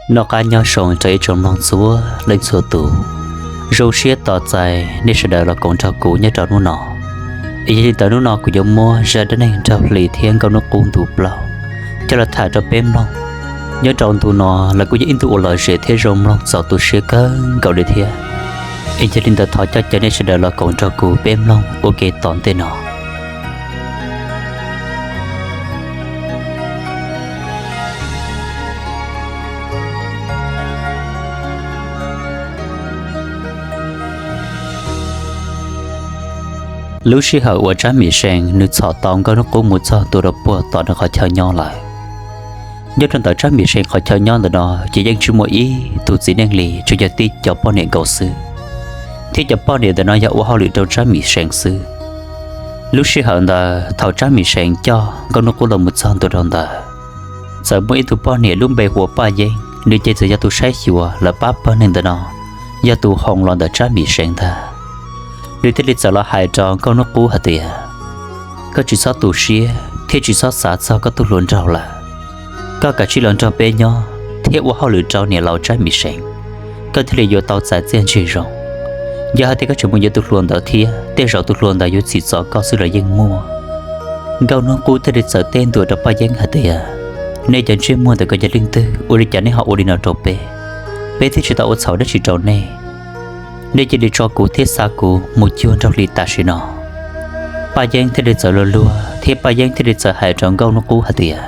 Noj qab nyob zoo rau ib tsoom mloog txhua leej txhua tus, zoo siab tos txais nej sawv daws los koom nrog kuv nyob rau hnub no. Es yog li ntawd hnub no kuv yuav muab zaj dab neeg Nraug Hli thiab Nkauj Hnub Qub ntu plaub coj los tham rau peb mloog. Nyob rau ntu no los kuj yog ib ntu uas lom zem thiab zoo mloog txaus tu siab kawg nkaus li thiab. Es yog li ntawd thov coj caw nej sawv daws los koom nrog kuv peb mloog ua ke tom ntej no. Lub sij hawm uas Tsab Mim See nws txhom tau Nkauj Hnub Qub mus txog ntua rau puag tom nws qhov chaw nyob lawm. Nyob rau ntawm Tsab Mim See qhov chaw nyob ntawm no ces yeej tsis muaj ib tug txiv neej li, tsuas yog tib cov poj niam nkaus xwb, thiab cov poj niam ntawm no yog ua hauj lwm rau Tsab Mim See xwb. Lub sij hawm ntawd thaum Tsab Mim See coj Nkauj Hnub Qub los mus txog ntua rau ntawd, txawm muaj ib tug poj niam lub npe hu ua Paj Yeeb, nws ces txawm yog tus saib xyuas lawv pab pawg neeg ntawm no, yog tus hoo los ntawm Tsab Mim See ntag. Nws thiaj li txawm los hais rau Nkauj Hnub Qub hais tias, koj tsis txhob tu siab thiab tsis txhob xav txog koj tus hluas nraug lawm. Koj kav tsij los nrog peb nyob thiab ua hauj lwm rau niam laus Tsab Mim See, koj thiaj li yuav tau txais txiaj ntsig zoo. Yog hais tias koj tseem mus yuav tus hluas ntawd thiab, tej zaum tus hluas ntawd yuav tsim txom koj xwb los yeej muaj. Nkauj Hnub Qub thiaj li txawm teb ntua rau Paj Yeeb hais tias, nej cov ntsej muag ntawm ko yog leej twg, ua li cas nej ho ua li no rau peb? Peb twb tsis tau ua txhaum dab tsi rau nej. Nej cia li tso kuv thiab xa kuv mus cuag Nraug Hli tam sim no. Paj Yeeb thiaj li txawm luag luag thiab Paj Yeeb thiaj li txawm hais rau Nkauj Hnub Qub hais tias,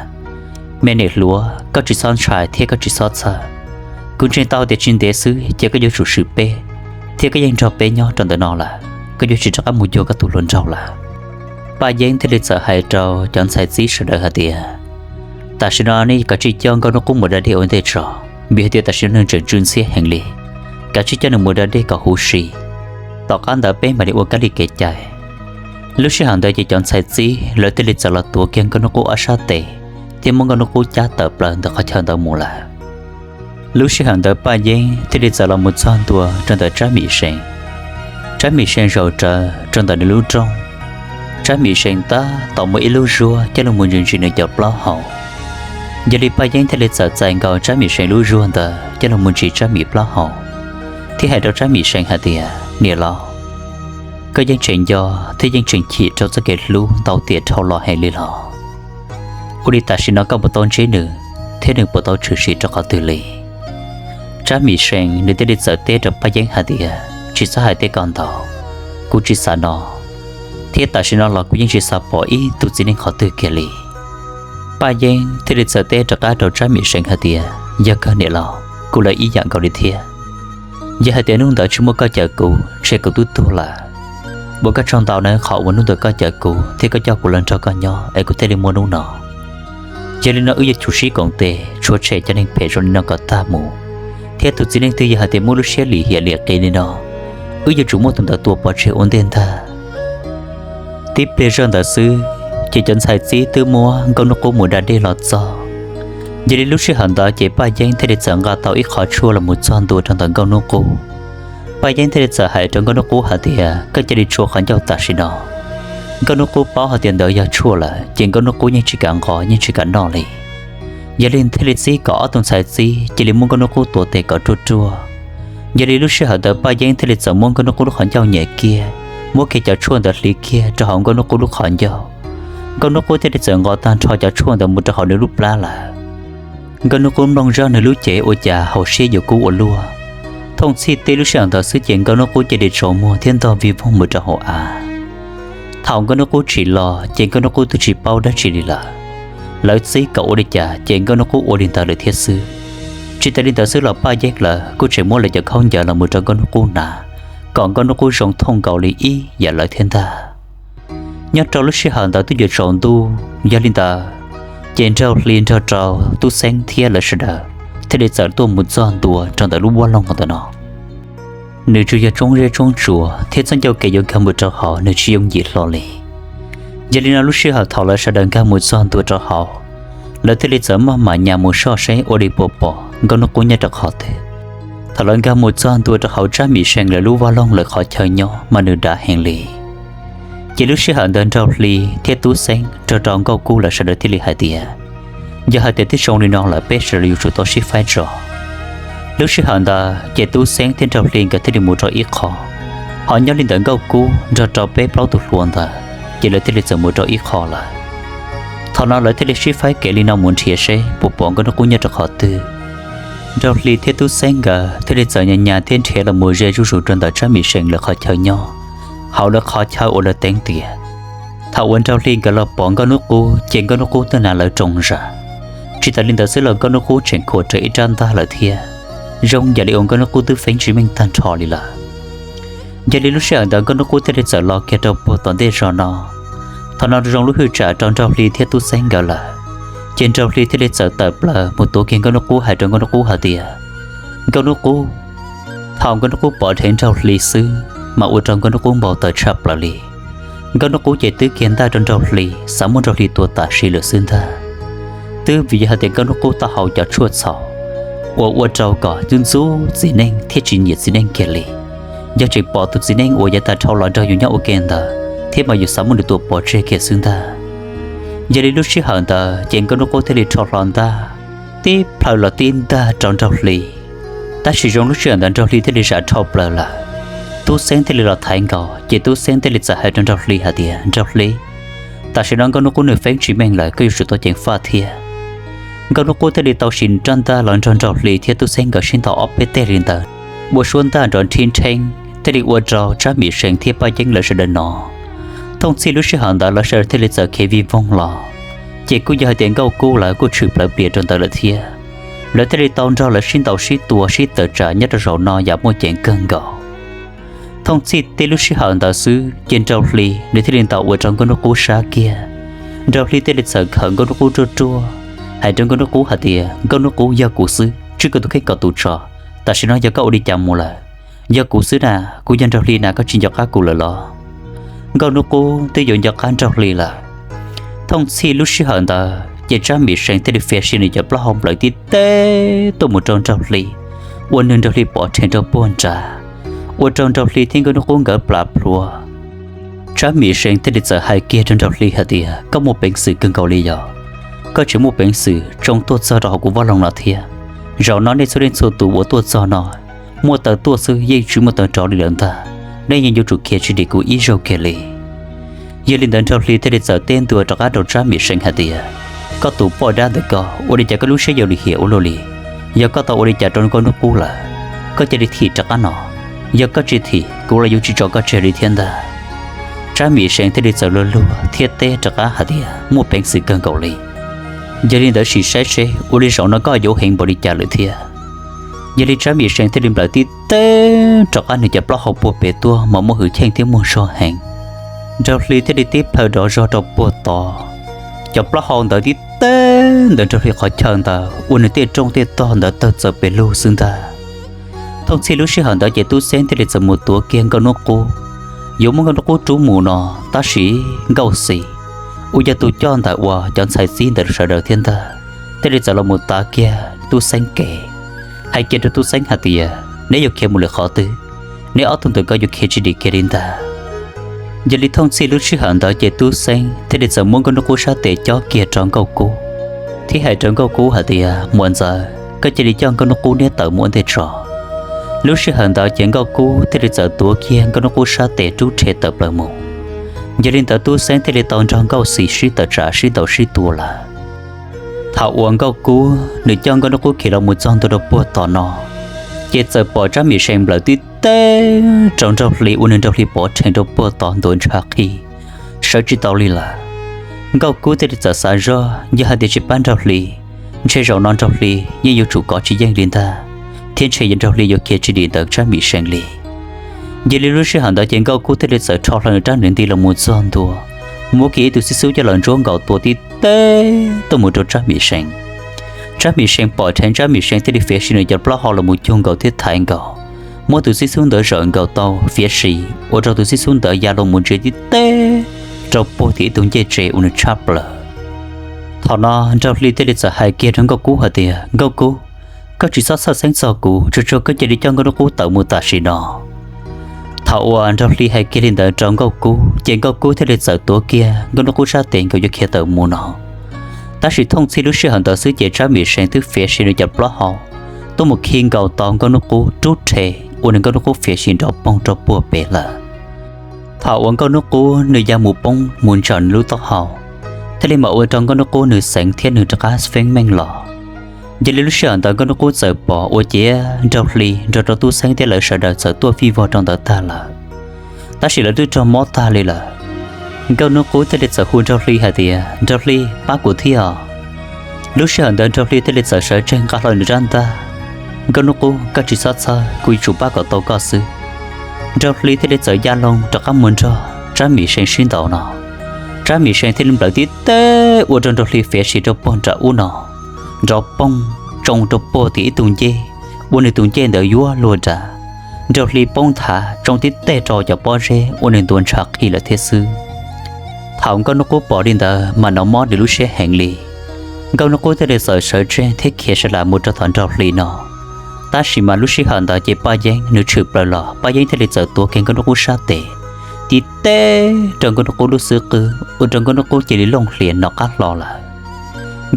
me niam hluas, koj tsis txhob ntshai thiab koj tsis txhob txhawj. Kuv ntseeg tau tias tsis ntev xwb ces koj yuav tsum swm peb, thiab koj yeej nrog peb nyob rau ntawm no lawm, koj yuav tsis rov qab mus cuag koj tus hluas nraug lawm. Paj Yeeb thiaj li txawm hais rau cov ntxhais txib sawv daws hais tias, tam sim no nej kav tsij coj Nkauj Hnub Qub mus da dej ua ntej tso, vim hais tias tam sim no nws tseem tsw ntxhiab heev li. Kav tsij coj nws mus da dej kom huv si, tom qab ntawd peb mam li ua kab li kev cai. Lub sij hawm ntawd ces cov ntxhais txib lawv thiaj li txawm los tuav kiag Nkauj Hnub Qub ob sab tes thiab muab Nkauj Hnub Qub cab tawm plaws ntawm qhov chaw ntawd mus lawm. Lub sij hawm ntawd Paj Yeeb thiaj li txawm los mus txog ntua rau ntawm Tsab Mim See. Tsab Mim See zaum rawv rau ntawm nws lub rooj. Tsab Mim See tab tom muab ib lub zuag coj los mus ntsis ntsis nws cov plaub hau. Yog li Paj Yeeb thiaj li txawm txais nkaus Tsab Mim See lub zuag ntawd coj los mus ntsis Tsab Mim plaub hau, thiab hais rau Tsab Mim See hais tias, niam laus, koj yeej tseem nco thiab yeej tseem chim rau txoj kev hlub ntau tiam dhau los heev li los? Ua li tam sim no koj puas tau ntsib nws, thiab nws puas tau tshwm sim rau qhov twg li? Tsab Mim See nws thiaj li txawm teb rau Paj Yeeb hais tias, tsis txhob hais tej ko ntau, kuv tsis xav no, thiab tam sim no los kuv yeej tsis xav pom ib tug txiv neej qhov twg kiag li. Paj Yeeb thiaj li txawm teb rov qab rau Tsab Mim See hais tias, yog kawg niam laus, kuv los ib yam nkaus li thiab. Yog hais tias hnub ntawd tsis muaj koj cawm kuv ces kuv twb tuag lawm. Ua koj tsaug ntau nawb, qhov uas hnub ntawd koj cawm kuv thiab koj coj kuv los nrog koj nyob es kuv thiaj li muaj hnub no. Yog li no wb yuav tsum sib koom tes tshuav tshem cov neeg phem zoo li no kom tag mus, thiab tus txiv neej twg yog hais tias muaj lub siab lim hiam lim qis li no, wb yuav tsum muab tus ntawd tua pov tseg ua ntej ntag. Tib pliag zoj ntawd xwb, ces cov ntxhais txib twb muab Nkauj Hnub Qub mus da dej los txog. Yog li lub sij hawm ntawd ces Paj Yeeb thiaj li txawm nqa tau ib qho tshuaj los mus txog ntua rau ntawm Nkauj Hnub Qub. Paj Yeeb thiaj li txawm hais rau Nkauj Hnub Qub hais tias, koj cia li tshua qhov ncauj tam sim no. Nkauj Hnub Qub paub hais tias ntawd yog tshuaj lawm ces Nkauj Hnub Qub yeej tsis kam nqos yeej tsis kam noj li. Yog li thiaj li txib kom ob tug ntxhais txib cia li muab Nkauj Hnub Qub tuav tes kom ruaj ruaj. Yog li lub sij hawm ntawd Paj Yeeb thiaj li txawm muab Nkauj Hnub Qub lub qhov ncauj nyiam kiag, muab kiag cov tshuaj ntawd hliv kiag rau hauv Nkauj Hnub Qub lub qhov ncauj. Nkauj Hnub Qub thiaj li txawm nqos tag nrho cov tshuaj ntawd mus rau hauv nws lub plab lawm. Nkauj Hnub Qub mloog zoj nws lub cev ua cas hauv siab yuav kub ua luaj. Thooj txhij teb lub sij hawm ntawd xwb ces Nkauj Hnub Qub cia li tsaus muag thiab ntog vij voog mus rau hauv av. Thaum Nkauj Hnub Qub tsim los ces Nkauj Hnub Qub twb tsis paub dab tsi li lawm. Lawv txib kom ua li cas ces Nkauj Hnub Qub ua li ntawd lawm thiab xwb. Tsis tas li ntawd xwb los Paj Yeeb lawv kuj tseem muab lawv cov khaub ncaws los mus rau Nkauj Hnub Qub hnav, kom Nkauj Hnub Qub zoo thooj nkaus li ib yam lawv thiab ntag. Nyob rau lub sij hawm ntawd twb yuav tsaus ntuj, yog li ntawd ces Nraug Hli nrog rau Tub Xeeb thiab lawv sawv daws thiaj li txawm tuaj mus txog ntua rau ntawm lub vaj loog ntawm no. Nws tsuas yog tsoob zeb tsoob tsuas thiab txoj ncauj kev yuav nkag mus rau hauv nws tsis yooj yim hlo li. Yog li no lub sij hawm thaum lawv sawv daws nkag mus txog ntua rau hauv, lawv thiaj li txawm maj mam nyas mus soj seb ua li puas pom Nkauj Hnub Qub nyob rau qhov twg. Thaum lawv nkag mus txog ntua rau hauv Tsab Mim See lawv lub vaj loog lawv qhov chaw nyob mas nws dav heev li. Ces lub sij hawm ntawd Nraug Hli thiab Tub Xeeb nrog rau Nkauj Kub lawv sawv daws thiaj li hais tias, yog hais tias twb zoo li no lawm peb sawv daws yuav tsum tau sib faib tso. Lub sij hawm ntawd ces Tub Xeeb thiab Nraug Hli nkawd thiaj li mus rau ib qho, ho nyob li ntawd Nkauj Kub nrog rau peb plaub tus hluas ntawd ces lawv thiaj li txawm mus rau ib qho lawm. Thaum no lawv thiaj li sib faib kev li no mus nrhiav seb puas pom Nkauj Nub Qub nyob rau qhov twg. Nraug Hli thiab Tub Xeeb nkawd thiaj li txawm nyas nyas thiab nrhiav los mus ze zuj zus rau ntawm Tsab Mim Seem lawv qhov chaw nyob, hauv lawv qhov chaw uas lawv teev tias thaum uas Nraug Hli nkawd los pom Nkauj Nub Qub ces Nkauj Nub Qub twb hnav lawv roos zam. Tsis tas li ntawd xwb los Nkauj Nub Qub tseem khuam raws ib rab ntaj lawm thiab, zoo yam li uas Nkauj Nub Qub twb feeb tsis meej tag nrho li lawm. Yog li lub sij hawm ntawd Nkauj Nub Qub thiaj li txawm los kiag rau puag tom ntej zog no. Thaum no zoo lub hwj tsam rau Nraug Hli thiab Tub Xeeb nkawd lawm, ces Nraug Hli thiaj li txawm tawm plaws mus tuav kiag Nkauj Nub Qub hais rau Nkauj Nub Qub hais tias, Nkauj Nub Qub, thaum Nkauj Nub Qub pom dheev Nraug Hli xwb mas ua rau Nkauj Nub Qub npau taws tshaj plaws li. Nkauj Nub Qub ces twb kiag ntaj rau Nraug Hli xav muab Nraug Hli tua tam sim lawm xwb ntag. Twb vim yog hais tias Nkauj Nub Qub tau haus cov tshuaj txhaum uas ua rau kom ntxub ntxub txiv neej thiaj tsis nyiam txiv neej kiag li. Yog tseem pom tus txiv neej uas yav tas dhau los nrog yus nyob ua ke ntawd thiab mas yus xav muab nws tua pov tseg kiag xwb ntag. Yog li lub sij hawm ntawd ces Nkauj Nub Qub thiaj li rho hlo ntaj tib plhaw los tib ntaj rau Nraug Hli. Tab sis zoo lub sij hawm ntawd Nraug Hli thiaj li zam dhau plaws lawm. Tub Xeeb thiaj li los thaiv nkaus ces Tub Xeeb thiaj li txawm hais rau Nraug Hli hais tias, Nraug Hli, tam sim no Nkauj Nub Qub nws feeb tsis meej lawm, koj yuav tsum tau ceev faj thiab. Nkauj Nub Qub thiaj li tau siv rab ntaj los nrog Nraug Hli thiab Tub Xeeb nkawd sib ntaus ob peb teg li ntawd, ua suab ntaj nrov nrhib nrheeb thiaj li ua rau Tsab Mim Seem thiab Paj Yeeb lawv sawv daws hnov. Thooj txhij lub sij hawm ntawd lawv sawv daws thiaj li txawm khiav vij voog los, ces kuj yog hais tias Nkauj Kub lawv kuj tshwm plawv plias rau ntawd lawm thiab. Lawv thiaj li tau nrog lawv sib ntaus sib tua sib tawm tsam nyob rau zaum no yam muaj ceem kawg nkaus. Thooj txhij tib lub sij hawm ntawd xwb ces Nraug Hli nws thiaj li ntaus ua rau Nkauj Nub Qub sab kiag. Nraug Hli thiaj li txawm khawm Nkauj Nub Qub ruaj ruaj, hais rau Nkauj Nub Qub hais tias, Nkauj Nub Qub, yog kuv xwb, tswj koj tus kheej kom tus tso. Tam sim no yog koj ua li cas mus lawm? Yog kuv xwb na, kuv yog Nraug Hli na, koj tsis nco qab kuv lawm los? Nkauj Nub Qub twb yuav nco qab Nraug Hli lawm. Thooj txhij lub sij hawm ntawd ces Tsab Mim Seem thiaj li fiav sim nws cov plaub hau nplawm tib teb tuaj mus rau Nraug Hli, ua nws Nraug Hli pov rhees rau puag nrad, ua rau Nraug Hli thiab Nkauj Nub Qub nkawd plam plhuav. Tsab Mim Seem thiaj li txawm hais kiag rau Nraug Hli hais tias, koj muaj peev xwm kawg nkaus li yog? Koj tseem muaj peev xwm tsoo tuaj txog rau hauv kuv vaj loog no thiab. Zaum no nej txhua leej txhua tus uas tuaj txog no, muaj taw tuaj xwb yeej tsis muaj taw rov li lawm ntag. Nej yeej yuav tsum khiav tsis dim kuv ib zaug kiag li. Yog li ntawd Nraug Hli thiaj li txawm teb ntua rov qab rau Tsab Mim Seem hais tias, koj tus poj dab ntawm koj, ua li cas koj lub siab yuav lim hiam ua luaj li? Yog koj tau ua li cas rau Nkauj Nub Qub lawm, koj cia li thim rov qab no. Yog koj tsis thim, kuv los yuav tsis tso koj tseg li thiab ntag. Tsab Mim Seem thiaj li txawm luag luag thiab teb rov qab hais tias, muaj peev xwm kawg nkaus li. Yog li ntawd sim saib seb ua li zaum no koj yuav heev npaum li cas lawm thiab. Yog li Tsab Mim Seem thiaj li nplawm tib teb rov qab nws cov plaub hau puag pem tuaj mas muaj hwj chim thiab muaj zog heev. Nraug Hli thiaj li tib plhaw rov zog rau puag tod. Cov plaub hau ntawd tib teb ntawm Nraug Hli qhov chaw ntawd ua nws tej rooj tej tog ntawd tawg txawv pes lug xwb ntag. Thooj txhij lub sij hawm ntawd ces Tub Xeeb thiaj li txawm mus tuav kiag Nkauj Nub Qub, yuav muab Nkauj Nub Qub rub mus no, tab sis Nkauj Xis uas yog tus coj ntawm uas cov ntxhais txib ntawd sawv daws thiab ntag, thiaj li txawm los mus tav kiag Tub Xeeb kev, hais kiag rau Tub Xeeb hais tias, neb yuav khiav mus lwm qhov twg? Neb ob tug ntawm ko yuav khiav tsis dim kiag li ntag. Yog li thooj txhij lub sij hawm ntawd ces Tub Xeeb thiaj li txawm muab Nkauj Nub Qub sab tes cob kiag rau Nkauj Kub, thiab hais rau Nkauj Kub hais tias, muam ntxawm, koj cia li coj Nkauj Nub Qub neb tawm mus ua ntej tso. Lub sij hawm ntawd ces Nkauj Kub thiaj li txawm tuav kiag Nkauj Nub Qub sab tes rub rhe tawm plaws mus. Yog li ntawd Tub Xeeb thiaj li tau nrog Nkauj Xis sib tawm tsam sib ntaus sib tua lawm. Thaum uas Nkauj Kub nws coj Nkauj Nub Qub khiav los mus txog ntua rau puag tom no, ces txawm pom Tsab Mim Seem nplawm tib teb rau Nraug Hli ua nws Nraug Hli pov rhees rau puag tod ntuav ntshav qhi, sawv tsis tau li lawm. Nkauj Kub thiaj li txawm xav zog yog hais tias tsis pab Nraug Hli, ntshe zaum no Nraug Hli yeej yuav tsum kov tsis yeej li ntag, thiab ntshe Nraug Hli yuav khiav tsis dim ntawm Tsab Mim Seem li. Yog li lub sij hawm ntawd ces Nkauj Kub thiaj li txawm rho hlo nws rab nws nti los mus txog ntua, muab kiag ib tug xib xub coj los ntsuab nkaus tua tib teb tuaj mus rau Tsab Mim Seem. Tsab Mim Seem pom dheev Tsab Mim Seem thiaj li fiav sim nws cov plaub hau los mus cug nkaus thiab thaiv nkaus, muab tus xib xub ntawd zawm nkaus tau fiav sim ua rau tus xib xub ntawd ya los mus ntsia tib teb rau puag tim ib tug ncej tsev ua nws tshab plaws. Thaum no Nraug Hli thiaj li txawm hais kiag rau Nkauj Kub hais tias, Nkauj Kub, koj tsis txhob txhawj xeeb txog kuv, tsuag tsuag koj cia li coj Nkauj Nub Qub tawm mus tam sim no. Thaum uas Nraug Hli hais kiag li ntawd rau Nkauj Kub ces Nkauj Kub thiaj li txawm tuav kiag Nkauj Nub Qub sab tes nkaus yuav khiav tawm mus no. Tab sis thooj txhij lub sij hawm ntawd xwb ces Tsab Mim Seem twb fiav sim nws cov plaub hau tuaj mus khi nkaus tau Nkauj Hnub Qub rub rhe, ua rau Nkauj Hnub Qub fiav sim nrov poog rau puag pem lawm. Thaum uas Nkauj Hnub Qub nws ya mus poob mus ntsaws nws lub taub hau, thiaj li mam ua rau Nkauj Hnub Qub nws xeev thiab nws rov qab feeb meej los. Yog li lub sij hawm ntawd Nkauj Hnub Qub txawm pom ua ciav Nraug Hli nrog rau Tub Xeeb thiab lawv sawv daws txawm tuaj fij vog rau ntawd tag lawm. Tab sis lawv twb raug mob tag li lawm. Nkauj Hnub Qub thiaj li txawm hu Nraug Hli hais tias, Nraug Hli, pab kuv thiab os. Lub sij hawm ntawd Nraug Hli thiaj li txawm sawv tsees nqa hlo nws rab ntaj. Nkauj Hnub Qub, koj tsis txhob txhawj, kuv yuav tsum pab kom tau koj xwb. Nraug Hli thiaj li txawm ya loo rov qab mus nrog Tsab Mim See sib ntaus no. Tsab Mim See thiaj li nplawm tib teg ua rau Nraug Hli fiav sim rau puag nram ub no, nrov poog tsoo rau puag tim ib tug ncej, ua nws tus ncej ntawd yuav luag dav. Nraug Hli poob nthav tsoo tib teg rau cov pob zeb ua nws ntuav ntshav qhi lawm thiab xwb. Thaum Nkauj Hnub Qub pom li ntawd mas hnov mob nws lub siab heev li. Nkauj Hnub Qub thiaj li txawm sawv tsees thiab khiav sawv los mus rau tom Nraug Hli no. Tab sis mas lub sij hawm ntawd ces Paj Yeeb nws tshwm plaws los, Paj Yeeb thiaj li txawm tuav kiag Nkauj Hnub Qub sab tes, tib teg rau Nkauj Hnub Qub lub xub qwb, ua rau Nkauj Hnub Qub cia li looj hlias nov qab hlo lawm.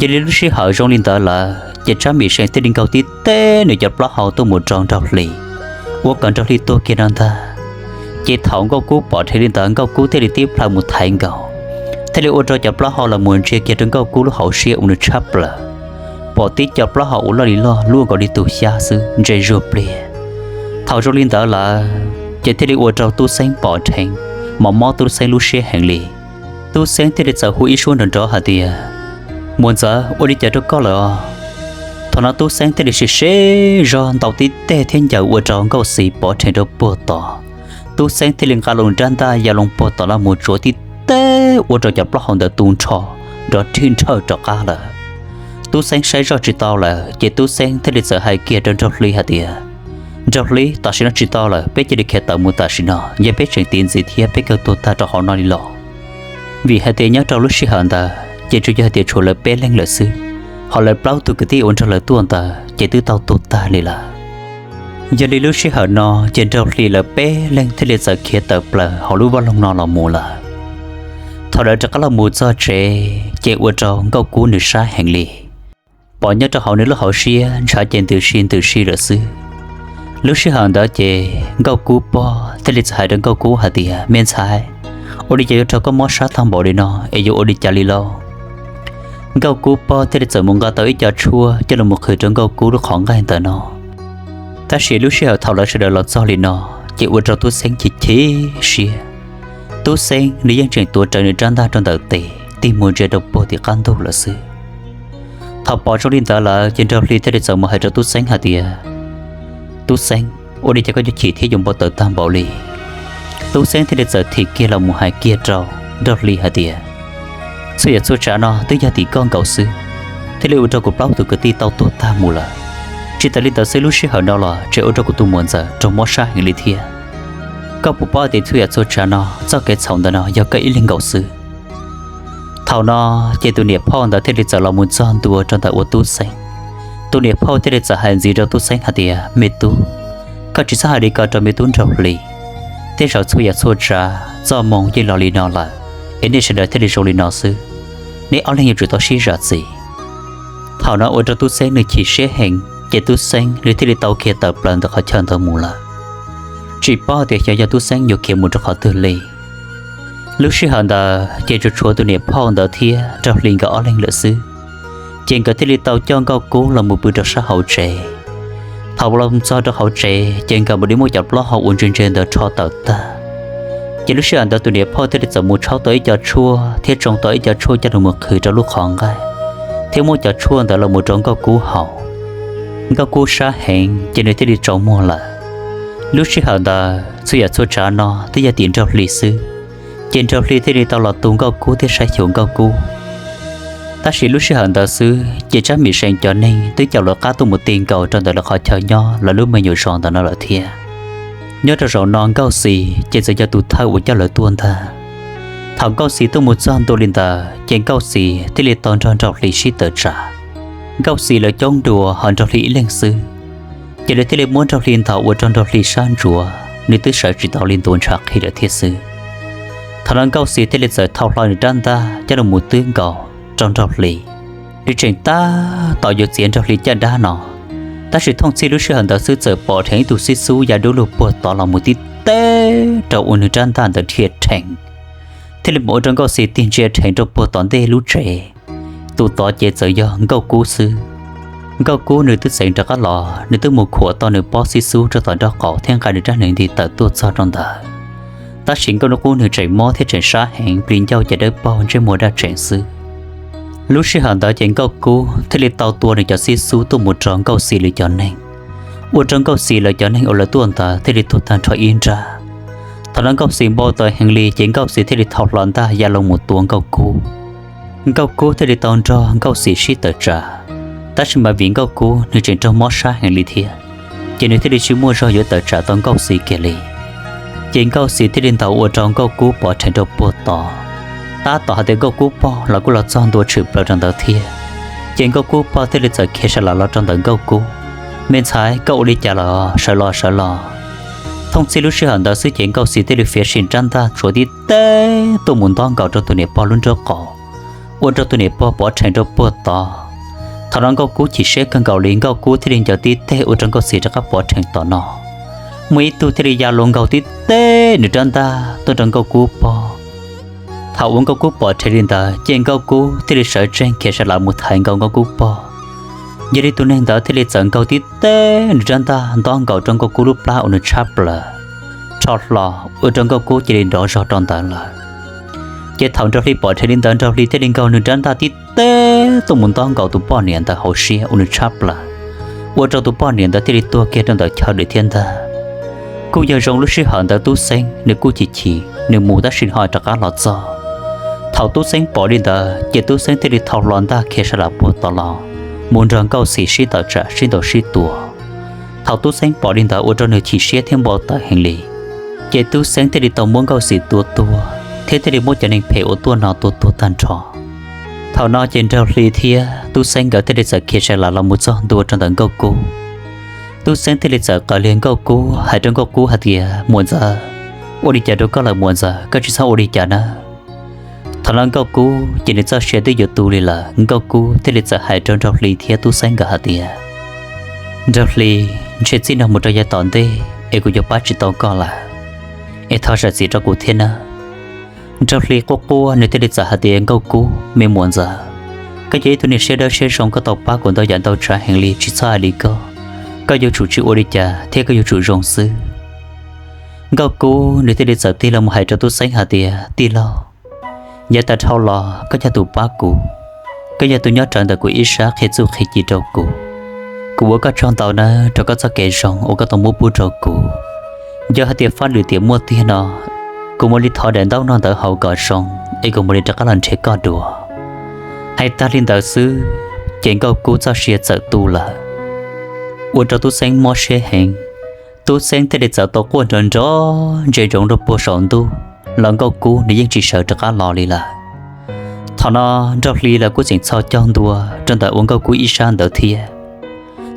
Yog li lub sij hawm zoo li ntawd lawm ces Tsab Mim See thiaj li nkaug tib teg nws cov plaub hau tuaj mus rau Nraug Hli, ua kom Nraug Hli tuag kiag rau ntag. Ces thaum Nkauj Kub pom dheev li ntawd Nkauj Kub thiaj li tib plhaw mus thaiv nkaus, thiaj li ua rau cov plaub hau los mus ntsia kiag rau Nkauj Kub lub hauv siab ua nws tshab plaws. Pom tib co plaub hau uas loj li loj luaj nkaus li tus xyab xwb, ntse zuag pliag. Thaum zoo li ntawd lawm ces thiaj li ua rau Tub Xeeb pom dheev, mas mob Tub Xeeb lub siab heev li. Tub Xeeb thiaj li txawm hu ib suab nrov nrov hais tias, Muam Ntxawm, ua li cas rau koj lawm os? Thaum no Tub Xeeb thiaj li siv siv zog ntaus tib teg thiab ncaws ua rau Nkauj Xis pov rhees rau puag tod. Tub Xeeb thiaj li nqa loo rab ntaj ya loo puag tod los mus tsuav tib teg ua rau cov plaub hau ntawd tu nrho, nrov rhij nrhawj rov qab lawm. Tub Xeeb saib zoj tsis tau lawm ces Tub Xeeb thiaj li txawm hais kiag rau Nraug Hli hais tias, Nraug Hli, tam sim no tsis tau lawm, peb cia li khiav tawm mus tam sim no, yog peb tseem tiv ntxiv thiab peb kawg tuag tag rau hauv no li los. Vim hais tias nyob rau lub sij hawm ntawd ces tsuas yog hais tias tshuav lawv peb leeg lawm xwb, ho lawv plaub tug kwv tij uas nrog lawv tuaj ntawd ces twb tau tuag tag li lawm. Yog li lub sij hawm no ces Nraug Hli lawv peb leeg thiaj li txawm khiav tawm plaws hauv lub vaj loog no los mus lawm. Thaum lawv rov qab los mus txog tsev ces ua rau Nkauj Kub nws sab heev li. Pom nyob rau hauv nws lub hauv siab ntshav ces ntws si ntws si lawm xwb. Lub sij hawm ntawd ces Nkauj Kub pog thiaj li txawm hais rau Nkauj Kub hais tias, Me ntxhais, ua li cas yuav raug koj mob sab tag npaum li no es yuav ua li cas li lauj? Nkauj Kub pog thiaj li txawm mus nqa tau ib co tshuaj coj los mus qhwv rau Nkauj Kub lub qhov nqaij ntawm no. Tab sis lub sij hawm thaum lawv sawv daws los txog li no ces ua rau Tub Xeeb chim chim siab. Tub Xeeb nws yeej tseem tuav rawv nws rab ntaj rau ntawm tes tig mus ntsia rau puag tim qab ntug lawm xwb. Thaum pom zoo li ntawd lawm ces Nraug Hli thiaj li txawm mus hais rau Tub Xeeb hais tias, Tub Xeeb, ua li cas koj yuav chim thiab yuav npau taws tag npaum li? Tub Xeeb thiaj li txawm thim kiag los mus hais kiag rau Nraug Hli hais tias, Txhua yam txhua tsav no twb yog tim koj nkaus xwb, thiaj li ua rau kuv plaub tus kwv tij tau tuag tag mus lawm. Tsis tas li ntawd xwb, lub sij hawm no los tseem ua rau kuv tus muam ntxawm raug mob sab heev li thiab. Koj puas paub tias txhua yam txhua tsav no txoj kev txhaum ntawm no yog koj ib leeg nkaus xwb? Thaum no ces tus niam phauj ntawd thiaj li txawm los mus txog ntua rau ntawm ua Tub Xeeb. Tus niam phauj thiaj li txawm hais ntxiv rau Tub Xeeb hais tias, Me tub, koj tsis txhob hais li ko rau me tub Nraug Hli. Tej zaum txhua yam txhua tsav txoj moo yeej los li no lawm, es nej sawv daws thiaj li zoo li no xwb. Nej ob leeg yuav tsum tau sib zam txim. Thaum no ua rau Tub Xeeb nws chim siab heev ces Tub Xeeb nws thiaj li tau khiav tawm plaws ntawm qhov chaw ntawd mus lawm. Tsis paub tias xyov yog Tub Xeeb yuav khiav mus rau qhov twg li. Lub sij hawm ntawd ces tsuas tshuav tus niam phauj ntawd thiab Nraug Hli nkawd ob leeg lawm xwb. Ces nkawd thiaj li tau coj Nkauj Kub los mus pw rau sab hauv tsev. Thaum los txog rau hauv tsev ces nkawd mam li muab cov plaub hau uas ntse ntse ntawd rho tawm tag. Ces lub sij hawm ntawd tus niam phauj thiaj li txawm mus tshawb tau ib co tshuaj thiab tsoo tau ib co tshuaj coj los mus qhwv rau lub qhov nqaij, thiab muab cov tshuaj ntawd los mus rau Nkauj Kub haus. Nkauj Kub sab heev ces nws thiaj li tsaus muag lawm. Lub sij hawm ntawd txhua yam txhua tsav no twb yog tim Nraug Hli xwb, ces Nraug Hli thiaj li tau los tu Nkauj Kub thiab saib xyuas Nkauj Kub. Tab sis lub sij hawm ntawd xwb ces Tsab Mim See cov neeg twb caum lawv qab tuaj mus ti nkaus rau ntawm lawv qhov chaw nyob lawv lub me nyuam zos ntawm no lawm thiab. Nyob rau zaum no Nkauj Xis ces txawm yog tus thawj uas coj lawv tuaj ntag. Thaum Nkauj Xis tuaj mus txog ntua li ntawd ces Nkauj Xis thiaj li tau nrog Nraug Hli sib tawm tsam. Nkauj Xis lawv coob dua ho Nraug Hli ib leeg xwb, ces lawv thiaj li muab Nraug Hli nthos ua rau Nraug Hli sab ntsuav, nws twb sawv tsis tau li, ntuav ntshav qhi lawm thiab xwb. Thaum no Nkauj Xis thiaj li txawm thau hlo nws rab ntaj coj los mus twb nkaus rau Nraug Hli. Nws tseem tab tom yuav txiav Nraug Hli caj dab no, Tab sis thooj txhij lub sij hawm ntawd xwb txawm pom dheev ib tug xib xub ya dub lug puag tod los mus tib teb rau ua nws rab ntaj ntawd dhia rhees, thiaj li mus ua rau Nkauj Xis tig ntsia rhees rau puag tom ntej lub tsev. Tus tod ces txawm yog Nkauj Kub xwb. Nkauj Kub nws twb txeev rov qab los, nws twb mus khuam tau nws pob xib xub rau tom nraub qaum thiab nqa nws rab hneev nti tawm tuaj txog rau ntawd. Tab sis Nkauj Kub nws tseem mob thiab tseem sab heev, plis ncauj ces dawb paug, ntsej muag daj tsees xwb. Lub sij hawm ntawd ces Nkauj Kub thiaj li tau tua nws cov xib xub tuaj mus rau Nkauj Xis lawv cov neeg, ua rau Nkauj Xis lawv cov neeg uas lawv tuaj ntawd thiaj li tuag tag nrho ib nrab. Thaum no Nkauj Xis npau taws heev li ces Nkauj Xis thiaj li thau hlo ntaj ya los mus tua Nkauj Kub. Nkauj Kub thiaj li tau nrog Nkauj Xis sib tawm tsam, tab sis mas vim Nkauj Kub nws tseem raug mob sab heev li thiab, ces nws thiaj li tsis muaj zog yuav tawm tsam tau Nkauj Xis kiag li. Ces Nkauj Xis thiaj li ntaus ua rau Nkauj Kub pov rhees rau puag tod. Tab tom hais tias Nkauj Kub pog los kuj los txog ntua tshwm plaws rau ntawd thiab. Ces Nkauj Kub pog thiaj li txawm khiav sa las los rau ntawm Nkauj Kub: Me ntxhais, koj ua li cas los? Sawv los, sawv los. Thooj txhij lub sij hawm ntawd xwb ces Nkauj Xis thiaj li fiav sim rab ntaj tsuav tib teb tuaj mus ntob nkaus rau tus niam pog lub nraub qaum, ua rau tus niam pog pov rhees rau puag tod. Thaum no Nkauj Kub chim siab kawg nkaus li, Nkauj Kub thiaj li ncaws tib teg ua rau Nkauj Xis rov qab pov rhees tom no. Muaj ib tug thiaj li ya los nkaug tib teg nws rab ntaj tuaj rau Nkauj Kub pog. Thaum uas Nkauj Kub pom rhees li ntawd ces Nkauj Kub thiaj li sawv tsees khiav sa las mus thaiv nkaus Nkauj Kub pog. Yog li tus neeg ntawd thiaj li txawm nkaug tib teg nws rab ntaj ntob nkaus rau Nkauj Kub lub plab uas nws tshab plaws, rho hlo ua rau Nkauj Kub cia li nrov zog rau ntawd lawm. Ces thaum Nraug Hli pom rhees li ntawd Nraug Hli thiaj li nkaug nws rab ntaj tib teg tuaj mus ntob nkaus tus poj niam ntawd hauv siab uas nws tshab plaws, ua rau tus poj niam ntawd thiaj li tuag kiag rau ntawm chaw lawm thiab ntag. Kuj yog zoo lub sij hawm ntawd Tub Xeeb nws kuj chim chim, nws mus tab sis ho rov qab los txog. Thaum Tub Xeeb pom li ntawd ces Tub Xeeb thiaj li thau hlo ntaj khiav sa las puag tod los, mus nrog Nkauj Xis sib tawm tsam sib ntaus sib tua. Thaum Tub Xeeb pom li ntawd ua rau nws chim siab thiab npau taws heev li, ces Tub Xeeb thiaj li tau muab Nkauj Xis tua tuag thiab thiaj li muab cov neeg phem uas tuaj no tua tuag tag nrho. Thaum no ces Nraug Hli thiab Tub Xeeb nkawd thiaj li txawm khiav sa las los mus txog ntua rau ntawm Nkauj Kub. Tub Xeeb thiaj li txawm qaws liag Nkauj Kub hais rau Nkauj Kub hais tias, Muam ntxawm, ua li cas rau koj lawm muam ntxawm, koj tsis txhob ua li cas nawb. Thaum no Nkauj Kub ces nws txoj sia twb yuav tu li lawm, Nkauj Kub thiaj li txawm hais rau Nraug Hli thiab Tub Xeeb nkawd hais tias, Nraug Hli, ntshe txij no mus rau yav tom ntej es kuv yuav pab tsis tau koj lawm, es thov zam txim rau kuv thiab nawb. Nraug Hli quaj quaj nws thiaj li txawm hais tias, Nkauj Kub, me muam ntxawm, koj yog ib tug niag siab dawb siab zoo, koj tau pab kuv ntau yam ntau tsav heev li, tsis txhob hais li koj. Koj yuav tsum tsis ua li cas thiab koj yuav tsum zoo xwb. Nkauj Kub nws thiaj li txawm tig los mus hais rau Tub Xeeb hais tias, Tij laug, yav tas dhau los koj yog tus pab kuv, koj yog tus nyob rawv ntawm kuv ib sab qhia txuj qhia ci rau kuv. Kuv ua koj tsaug ntau nawb rau koj txoj kev zoo uas koj tau muab pub rau kuv. Yog hais tias faj lwm tiam muaj tiag no, kuv mam li thov daim ntaub no ntawd haus kom zoo es kuv mam li rov qab los nrhiav koj dua. Hais tag li ntawd xwb, ces Nkauj Kub txoj sia txawm tu lawm, ua rau Tub Xeeb mob siab heev. Tub Xeeb thiaj li txawm tau quaj nrov nrov ntsia ntsoov rau puag saum ntuj los Nkauj Kub nws yeej tsis sawv rov qab los li lawm. Thaum no Nraug Hli lawv kuj tseem txhos caug ntua rau ntawm ua Nkauj Kub ib sab ntawd thiab.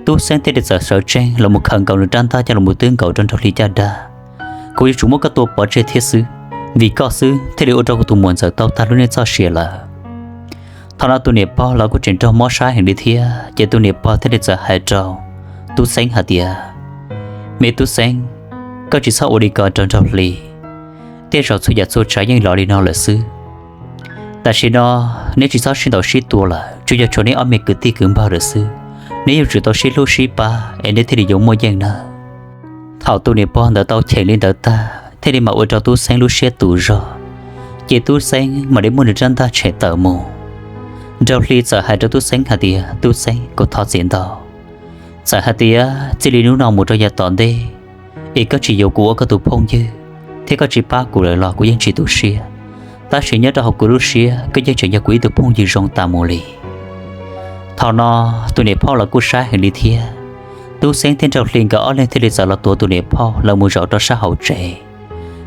Tub Xeeb thiaj li txawm sawv tsees los mus khaws nkaus nws rab ntaj coj los mus twb nkaus rau Nraug Hli caj dab. Kuv yuav tsum muab koj tua pov tseg thiab xwb, vim koj xwb thiaj li ua rau kuv tus muam ntxawm tau tag lub neej txoj sia lawm. Thaum no tus niam pog los kuj tseem raug mob sab heev li thiab, ces tus niam pog thiaj li txawm hais rau Tub Xeeb hais tias, Me Tub Xeeb, koj tsis txhob ua li ko rau Nraug Hli. Tej zaum txhua yam txhua tsav yeej los li no lawm xwb. Tam sim no neb tsis txhob sib ntaus sib tua lawm, tsuas yog tshuav neb ob me kwv tij kwv npawg lawm xwb. Neb yuav tsum tau sib hlub sib pab es neb thiaj li yuav muaj yeej nawb. Thaum tus niam pog ntawd tau cheem li ntawd tag thiaj li mam ua rau Tub Xeeb lub siab tu zog, ces Tub Xeeb mam li muab nws rab ntaj tshem tawm mus. Nraug Hli txawm hais rau Tub Xeeb hais tias, Tub Xeeb, kuv thov txim ntau. Txawm hais tias txij li hnub no mus rau yav tom ntej es koj tsis yuav kuv ua koj tus phooj ywg, thiab koj tsis pab kuv lawm los kuv yeej tsis tu siab. Tab sis nyob rau hauv kuv lub siab koj yeej tseem yog kuv ib tug phooj ywg zoo tas mus li. Thaum no tus niam phauj los kuj sab heev li thiab. Tub Xeeb thiab Nraug Hli nkawd ob leeg thiaj li txawm los tuav tus niam phauj los mus zaum rau sab hauv tsev.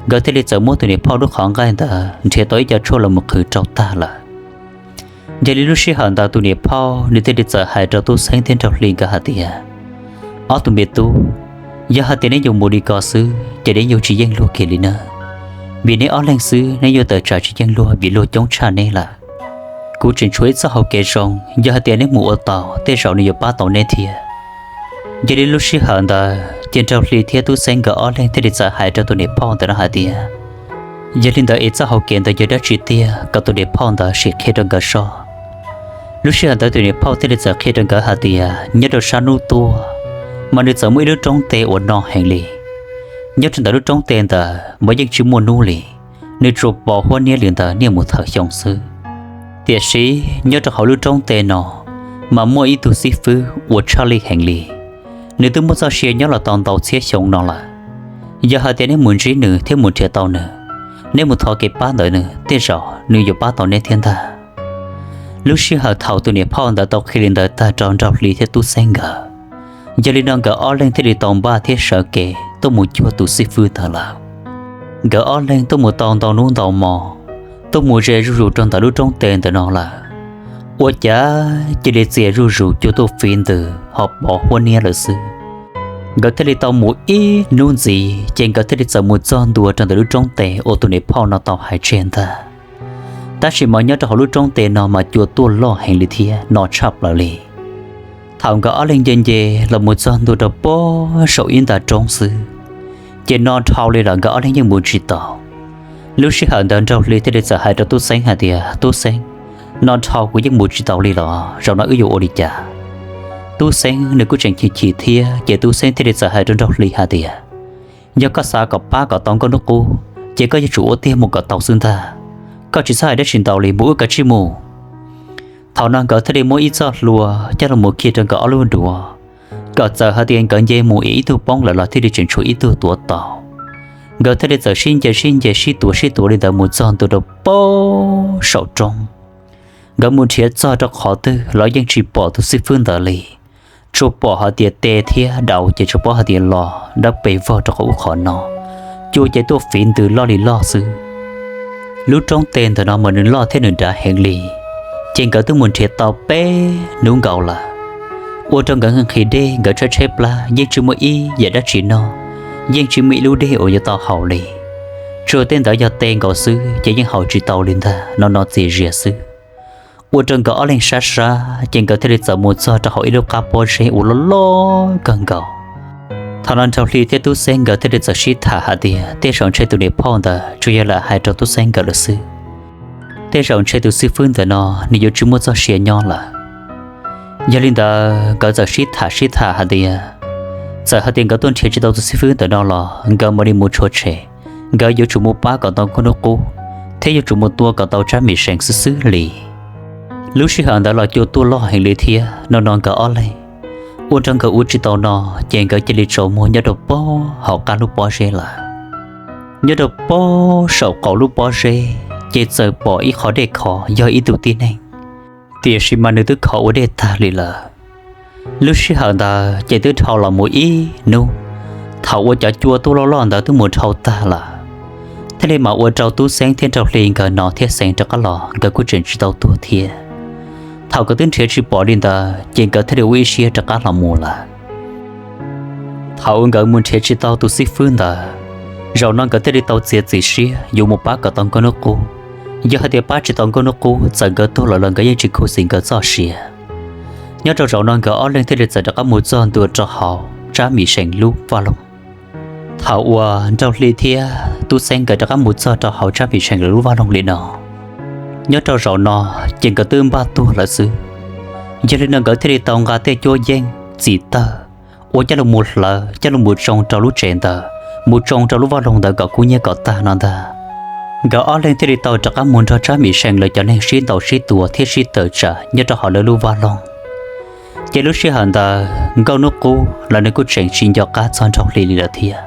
Nkawd thiaj li txawm muab tus niam phauj lub qhov nqaij ntawd nrhiav tau ib co tshuaj los mus qhwv rau tag lawm. Yog li lub sij hawm ntawd tus niam phauj nws thiaj li txawm hais rau Tub Xeeb thiab Nraug Hli nkawd hais tias, Ob tug me tub, yog hais tias neb yuav mus li ko xwb ces neb yuav tsis yeej luag kiag li na. Vim neb ob leeg xwb neb yuav tawm tsam tsis yeej luag vim luag coob tshaj neb lawm. Kuv tseem tshuav ib txoj hau kev zoo, yog hais tias neb mus ua tau tej zaum nws yuav pab tau neb thiab. Yog li lub sij hawm ntawd ces Nraug Hli thiab Tub Xeeb nkawd ob leeg thiaj li txawm hais rau tus niam phauj ntawd no hais tias, yog li ntawd es txoj hauv kev ntawd yog dab tsi tiag, kom tus niam phauj ntawd sim qhia rau nkawd soj. Lub sij hawm ntawd tus niam phauj thiaj li txawm qhia rau nkawd hais tias nyob rau sab hnub tuaj, mas nws txawm muaj ib lub roob teb uas no heev li. Nyob rau ntawm lub roob teb ntawd mas yeej tsis muaj hnub li, nws tsuas pom huab niab li ntawd niaj mus thawm xyoo xwb. Tiam sis nyob rau hauv lub roob teb no, mas muaj ib tug xib fwb uas tshaj lij heev li, nws twb muaj txoj sia nyob los tau ntau txhiab xyoo no lawm. Yog hais tias neb mus ntsib nws thiab mus nrhiav tau nws, neb mus thov kev pab ntawm nws tej zaum nws yuav pab tau neb thiab ntag. Lub sij hawm thaum tus niam phauj ntawd tau qhia li ntawd tag rau Nraug Hli thiab Tub Xeeb nkawd, yog li no nkawd ob leeg thiaj li tau npaj thiab sawv kev tuaj mus cuag tus xib fwb ntawd lawm. Nkawd ob leeg tuaj mus tau ntau hnub ntau hmo, tuaj mus ze zuj zus rau ntawm lub roob teb ntawm no lawm, ua cas cia li txias zuj zus cuag tuaj fiv ntws ho pom huab niab lawm xwb. Nkawd thiaj li tau mus ib hnub ntxiv ces nkawd thiaj li txawm mus txog ntua rau ntawm lub roob teb uas tus niam phauj no tau hais tseg ntag. Tab sis mas nyob rau hauv lub roob teb no mas cua tuaj loj heev li thiab no tshaj plaws li. Thaum nkawd ob leeg nce nce los mus txog ntua rau pem saum ib nta roob xwb, ces no dhau li lawm, nkawd ob leeg yeej mus tsis tau. Lub sij hawm ntawd Nraug Hli thiaj li txawm hais rau Tub Xeeb hais tias, Tub Xeeb, no dhau kuv yeej mus tsis tau li los zaum no wb yuav ua li cas? Tub Xeeb nws kuj tseem chim chim thiab ces Tub Xeeb thiaj li txawm hais rau Nraug Hli hais tias, yog koj xav kom pab kom tau Nkauj Hnub Qub ces koj yuav tsum ua tiag mus kom tau xwb ntag. Koj tsis txhob hais dab tsi ntau li, mus wb kav tsij mus. Thaum no nkawd thiaj li muab ib txoj hlua coj los mus khi rau nkawd ob lub duav, kom txawm hais tias nkawd nce mus es ib tug poob lawm los thiaj li tseem tshuav ib tug tuav tau. Nkawd thiaj li txawm sib nce sib nce sib tuav sib tuav li ntawd mus txog ntua rau pem saum roob. Nkawd mus nrhiav txog rau qhov twg los yeej tsis pom tus xib fwb ntawd li, tsuas pom hais tias tes thiab daus ces tsuas paub hais tias los dawb pes vog rau qhov ub qhov no, cua ces tuaj fiv ntws loj li loj xwb. Lub roob teb ntawm no mas nws loj thiab nws dav heev li, ces nkawd twb mus nrhiav tau peb hnub nkaus lawm, ua rau nkawd nqhis dej nkawd tshaib tshaib plab yeej tsis muaj ib yam dab tsi noj, yeej tsis muaj ib lub dej uas yuav tau haus li. Tsuas tej ntawd yog tes nkaus xwb ces yeej haus tsis tau li ntag, no no txias zias xwb. Ua rau nkawd ob leeg sab sab ces nkawd thiaj li txawm mus txog rau hauv ib lub qab pob zeb uas loj loj kawg nkaus. Thaum no Nraug Hli thiab Tub Xeeb nkawd thiaj li txawm sib tham hais tias tej zaum ntshe tus niam phauj ntawd tsuas yog lam hais rau Tub Xeeb nkawd lawm xwb. Tej zaum ntshe tus xib fwb ntawm no nws yuav tsis muaj txoj sia nyob lawm. Yog li ntawd nkawd txawm sib tham sib tham hais tias, txawm hais tias nkawd tuaj nrhiav tsis tau tus xib fwb ntawm no los nkawd mam li mus tshuav tshem, nkawd yuav tsum mus pab kom tau Nkauj Hnub Qub, thiab yuav tsum mus tua kom tau Tsab Mim Seem xwb xwb li. Lub sij hawm ntawd los cua tuaj loj heev li thiab, no no nkawd ob leeg, ua rau nkawd ua tsis tau no, ces nkawd cia li tsaus muag nyob rau pem hauv qab lub pob zeb lawm. Nyob rau pem saum qaum lub pob zeb ces txawm pom ib qhov dej khov yog ib tug tib neeg, tiam sis mas nws twb khov ua dej tag li lawm. Lub sij hawm ntawd ces twb dhau los mus ib hnub, thaum uas cov cua tuaj loj loj ntawd twb mus dhau tag lawm, thiaj li mam ua rau Tub Xeeb thiab Nraug Hli nkawd hnov thiab xeev rov qab los, nkawd kuj tseem tsis tau tuag thiab. Thaum nkawd twb nrhiav tsis pom li ntawd ces nkawd thiaj li ua ib siab rov qab los mus lawm. Thaum uas nkawd mus nrhiav tsis tau tus xib fwb ntawd, zaum no nkawd thiaj li tau txiav txim siab yuav mus pab kom tau Nkauj Hnub Qub. Yog hais tias pab tsis tau Nkauj Hnub Qub, txawm nkawd tuag lawm los nkawd yeej tsis khuv xim nkawd txoj sia. Nyob rau zaum no nkawd ob leeg thiaj li txawm rov qab mus txog ntua rau hauv Tsab Mim Seem lub vaj loog. Thaum uas Nraug Hli thiab Tub Xeeb nkawd rov qab mus txog rau hauv Tsab Mim Seem lawv lub vaj loog li no, nyob rau zaum no ces nkawd twb npaj tuag lawm xwb. Yog li no nkawd thiaj li tau nqa tej cuab yeej txim tawg uas coj los mus hlawv coj los mus tsoo rau lub tsev ntawd, mus tsoo rau lub vaj loog ntawd kom kub hnyiab kom tag no ntag. Nkawd ob leeg thiaj li tau rov qab mus nrog Tsab Mim Seem lawv cov neeg sib ntaus sib tua thiab sib tawm tsam nyob rau hauv lawv lub vaj loog. Ces lub sij hawm ntawd Nkauj Hnub Qub los nws kuj tseem tsis nco qab txog Nraug Hli li lawm thiab.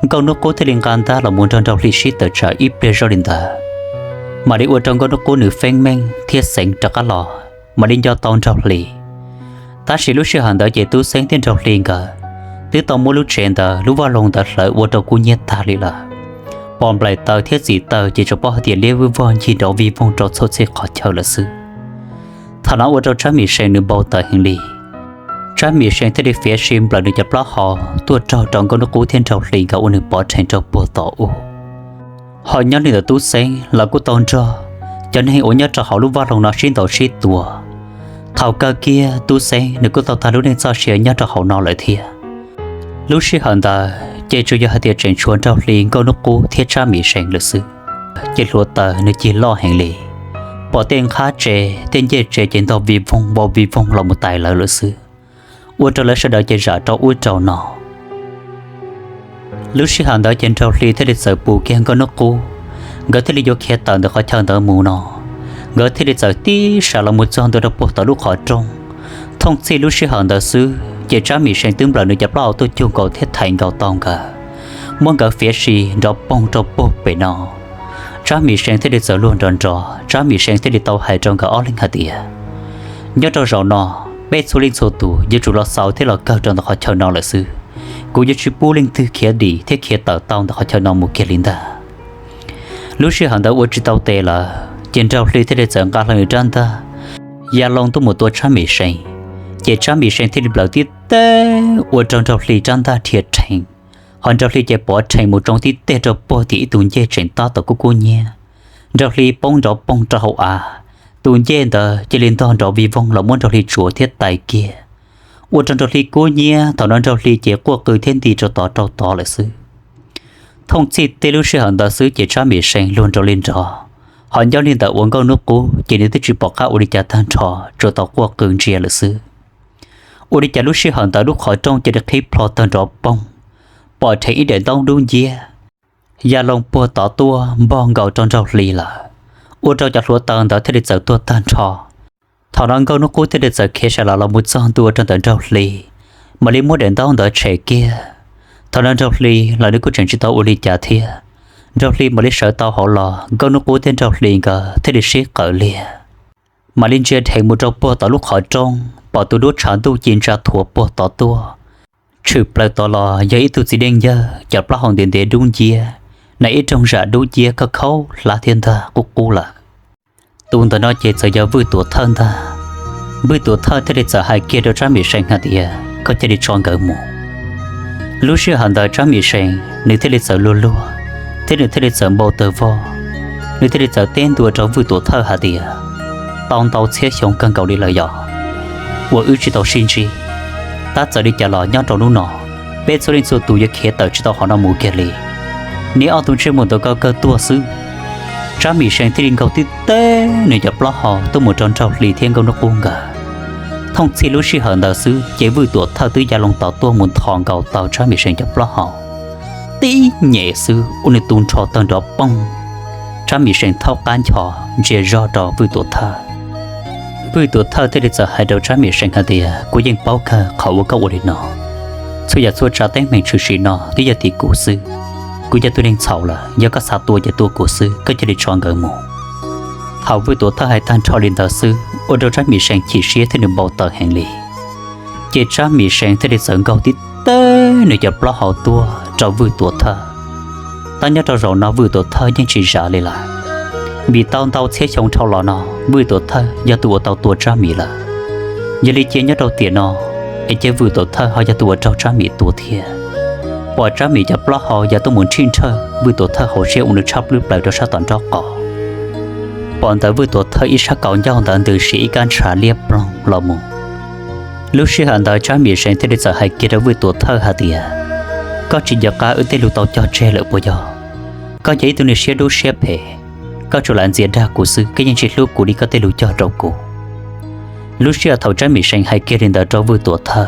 Nkauj Hnub Qub thiaj li nqa ntab los mus nrog Nraug Hli sib tawm tsam ib pliag zoj li ntawd, mam li ua rau Nkauj Hnub Qub nws feeb meej thiab xeev rov qab los, mam li nco tau Nraug Hli. Tab sis lub sij hawm ntawd ces Tub Xeeb thiab Nraug Hli nkawd twb tau muab lub tsev ntawd lub vaj loog ntawd hlawv ua rau kub hnyiab tag li lawm. Pom nplaim taws thiab txim taws ces tsuas paub hais tias liab vwj vog ncig nrov vij voog rau txhua txhia qhov chaw lawm xwb. Thaum no ua rau Tsab Mim Seem nws npau taws heev li. Tsab Mim Seem thiaj li fiav si nplawm nws cov plaub hau tuaj raug rau Nkauj Hnub Qub thiab Nraug Hli nkawd ua nws pov rhees rau puag tom ub. Ho nyob li ntawm Tub Xeeb los kuj tau nrog cov neeg uas nyob rau hauv lub vaj loog no sib ntaus sib tua, Thaum kawg kiag Tub Xeeb nws kuj tau tag lub neej txoj sia nyob rau hauv no lawm thiab. Lub sij hawm ntawd ces tsuas yog hais tias tseem tshuav Nraug Hli, Nkauj Hnub Qub thiab Tsab Mim See lawm xwb. Ces hluav taws nws cig loj heev li, pom tej nqhab tsev tej ncej tsev ces ntog vij voog vau vij voog los mus tais lawv lawm xwb, ua rau lawv sawv daws ces zam rau ub rau no. Lub sij hawm ntawd ces Nraug Hli thiaj li txawm pus kiag Nkauj Hnub Qub, nkawd thiaj li yuav khiav tawm ntawm qhov chaw ntawd mus no. Nkawd thiaj li txawm tib sam los mus txog ntua rau puag tom lub qhov rooj. Thooj txhij lub sij hawm ntawd xwb ces Tsab Mim See twb nplawm nws cov plaub hau tuaj cug nkaus thiab thaiv nkaus tau nkawd, muab nkawd fiav si nrov poog rau puag pem no. Tsab Mim See thiaj li txawm luag nrov nrov, Tsab Mim See thiaj li tau hais rau nkawd ob leeg hais tias, nyob rau zaum no, peb txhua leej txhua tus yuav tsum los xaus thiab los kawg rau ntawm qhov chaw no lawm xwb. Kuv yuav tsis pub leej twg khiav dim thiab khiav tawm tau ntawm qhov chaw no mus kiag li ntag. Lub sij hawm ntawd ua tsis tau tes lawm ces Nraug Hli thiaj li txawm nqa hlo nws rab ntaj ya loo tuaj mus tua Tsab Mim See. Ces Tsab Mim See thiaj li nplawm tib teg ua rau Nraug Hli rab ntaj dhia rhees, ho Nraug Hli ces pov rhees mus tsoo tib teg rau puag tim ib tug ncej tseem tab tom kub kub nyiab. Nraug Hli poob nrov poog rau hauv av, tus ncej ntawd cia li ntog nrov vij voog los muab Nraug Hli tsuav thiab tais kiag, ua rau Nraug Hli kub nyiab. Thaum no Nraug Hli ces quaj qw thiab nti rau tod rau tod lawm xwb. Thooj txhij tib lub sij hawm ntawd xwb ces Tsab Mim See luag nrov li nrov, ho nyob li ntawm uas Nkauj Hnub Qub ces nws twb tsis pom qab ua li cas tag nrho, tsuas tau quaj qw ntsia lawm xwb. Ua li cas lub sij hawm ntawd lub qhov rooj cia li qhib plho tawg nrov poog, pom rheev ib daim ntaub dub nciab ya loo puag tod tuaj npog nkaus rau Nraug Hli lawm, ua rau cov hluav taws ntawd thiaj li txawm tuag tag nrho. Thaum no Nkauj Hnub Qub thiaj li txawm khiav sawv los los mus txog ntua rau ntawm Nraug Hli, mam li muab daim ntaub ntawd tshem kiag. Thaum no Nraug Hli los nws kuj tseem tsis tau ua li cas thiab. Nraug Hli mam li sawv tau hauv los, Nkauj Hnub Qub thiab Nraug Hli nkawd thiaj li sib qawm liag, mam li ntsia dheev mus rau puag tom lub qhov rooj, pom tus duab tshav ntuj ci ntsa thuav puag tod tuaj. Tshwm plaws tod los yog ib tug txiv neej yawg cov plaub hau ntev ntev dub nciab, hnav ib rooj zam dub nciab khaub khaub hlab thiab ntag qub qub lawm. Tus ntawm no ces txawm yog Vwj Tuam Thawj ntag. Vwj Tuam Thawj thiaj li txawm hais kiag rau Tsab Mim See hais tias, koj cia li tso nkawd mus. Lub sij hawm ntawd Tsab Mim See nws thiaj li txawm luag luag, thiab nws thiaj li txawm npau taws vog, nws thiaj li txawm teb ntua rau Vwj Tuam Thawj hais tias, tau ntau txhiab xyoo kawg nkaus li lawm yog uas wb tsis tau sib ntsib. Tab txawm li cas los nyob rau hnub no, peb txhua leej txhua tus yuav khiav tawm tsis tau qhov no mus kiag li. Neb ob tug ntsej muag ntawd koj kawg tuag xwb. Tsab Mim See thiaj li nkaug tib teg nws cov plaub hau tuaj mus rau Nraug Hli thiab Nkauj Hnub Qub nkawd. Thooj txhij lub sij hawm ntawd xwb ces Vwj Tuam Thawj twb ya loo tom tuaj mus nthos nkaus tau Tsab Mim See cov plaub hau. Tib nyem xwb ua nws tu nrho tawg nrov poog, Tsab Mim See thaub qab ncho ntsia zog rau Vwj Tuam Thawj. Vwj Tuam Thawj thiaj li txawm hais rau Tsab Mim See hais tias, kuv yeej paub kawg qhov uas koj ua li no. Txhua yam txhua tsav teeb meem tshwm sim no twb yog tim kuv xwb. Kuv yog tus neeg txhaum lawm, yog koj xav tua ces tua kuv xwb, koj cia li tso nkawd mus. Thaum Vwj Tuam Thawj hais tag nrho li ntawd xwb ua rau Tsab Mim See chim siab thiab nws npau taws heev li. Ces Tsab Mim See thiaj li txawm nkaug tib teg nws cov plaub hau tuaj rau Vwj Tuam Thawj. Tab nyob rau zaum no Vwj Tuam Thawj yeej tsis zam li lawm, vim tau ntau txhiab xyoo dhau los no Vwj Tuam Thawj yog tus uas tau tua Tsab Mim lawm. Yog li cia nyob rau tiam no es cia Vwj Tuam Thawj ho yog tus uas raug Tsab Mim tua thiab. Pom Tsab Mim cov plaub hau yog tuaj mus nrhij nrhawj Vwj Tuam Thawj hauv siab ua nws tshab plwb plaws rau sab tom nraub qaum. Pom ntawd Vwj Tuam Thawj ib sab kaus ncauj ntawd ntws siav ib kab ntshav liab ploog los mus. Lub sij hawm ntawd Tsab Mim See thiaj li txawm hais kiag rau Vwj Tuam Thawj hais tias, koj tsis nco qab wb tej lus tau cog tseg lawm puas yog? Koj yog ib tug niag siab dub siab phem, koj tsuas lam ntxias dag kuv xwb, koj yeej tsis hlub kuv li koj tej lus cog rau kuv. Lub sij hawm thaum Tsab Mim See hais kiag li ntawd rau Vwj Tuam Thawj,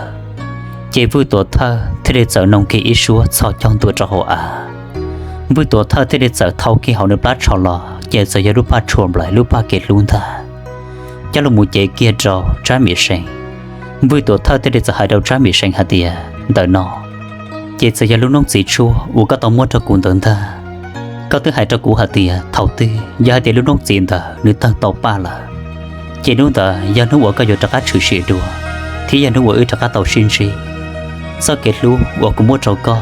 ces Vwj Tuam Thawj thiaj li txawm noo kiag ib suab txhos caug ntua rau hauv av. Vwj Tuam Thawj thiaj li txawm thau kiag hauv nws plab tsho los ces txawm yog lub paj tshuam nplaim lub paj kev hlub ntag, coj los mus cev kiag rau Tsab Mim See. Vwj Tuam Thawj thiaj li txawm hais rau Tsab Mim See hais tias, ntawm no ces txawm yog lub noob txiv tshuaj uas koj tau muab rau kuv ntawd ntag. Koj twb hais rau kuv hais tias thaum twg yog hais tias lub noob txiv ntawd nws tawg tau paj lawm, ces hnub ntawd yog hnub uas koj yuav rov qab tshwm sim dua, thiab yog hnub uas wb rov qab tau sib ntsib. Txoj kev hlub uas kuv muab rau koj,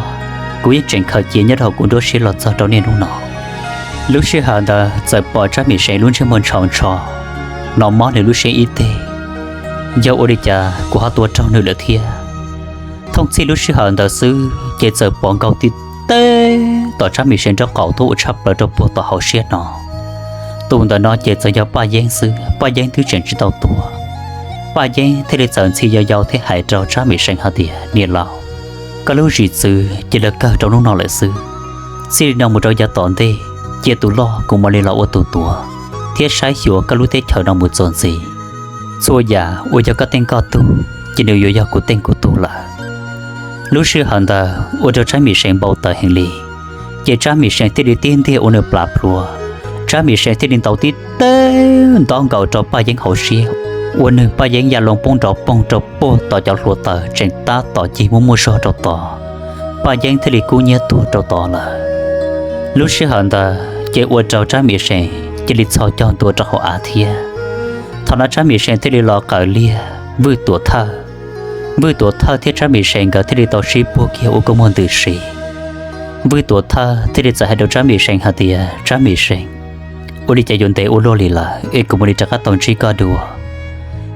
kuv yeej tseem khaws cia nyob rau hauv kuv nruab siab los txog rau niaj hnub no. Lub sij hawm ntawd txawm pom Tsab Mim See lub ntsej muag ntshaus ntsho, hnov mob nws lub siab ib teg, yog ua li cas kuv ho tua raug nws lawm thiab. Thooj txhij lub sij hawm ntawd xwb ces txawm pom nkaug tib teg tom Tsab Mim See nraub qaum tuaj ua tshaj plaws rau puag tom hauv siab no. Tus ntawm no ces txawm yog Paj Yeeb xwb, Paj Yeeb twb tseem tsis tau tuag. Paj Yeeb thiaj li txawm ntxhi yau yau thiab hais rau Tsab Mim See hais tias, Niam laus, koj lub zim txwv cia li kawg rau hnub no lawm xwb. Txij li no mus rau yav tom ntej, cia tus loj kuv mam li los ua tus tuav thiab saib xyuas koj lub teb chaws no mus txuas ntxiv. Txhua yam uas yog koj teej koj tug, ces nws yuav yog kuv teej kuv tug lawm. Lub sij hawm ntawd ua rau Tsab Mim See npau taws heev li, ces Tsab Mim See thiaj li tig ntiag ua nws plam plhuav. Tsab Mim See thiaj li ntaus tib teg nto nkaus rau Paj Yeeb hauv siab, ua nws Paj Yeeb ya loo poob nrov poog rau puag tom cov hluav taws tseem tab tom cig muaj muaj zog rau tod. Paj Yeeb thiaj li kub hnyiab tuag rau tod lawm. Lub sij hawm ntawd ces ua rau Tsab Mim See cia li txhos caug ntua rau hauv av thiab. Thaum no Tsab Mim See thiaj li los qawm liag Vwj Tuam Thawj. Vwj Tuam Thawj thiab Tsab Mim See nkawd thiaj li tau sib puag kiag ua kua muag ntws si. Vwj Tuam Thawj thiaj li txawm hais rau Tsab Mim See hais tias, Tsab Mim See, ua li cas yuav ntev ua luaj li lawm es kuv mam li rov qab tau ntsib koj dua.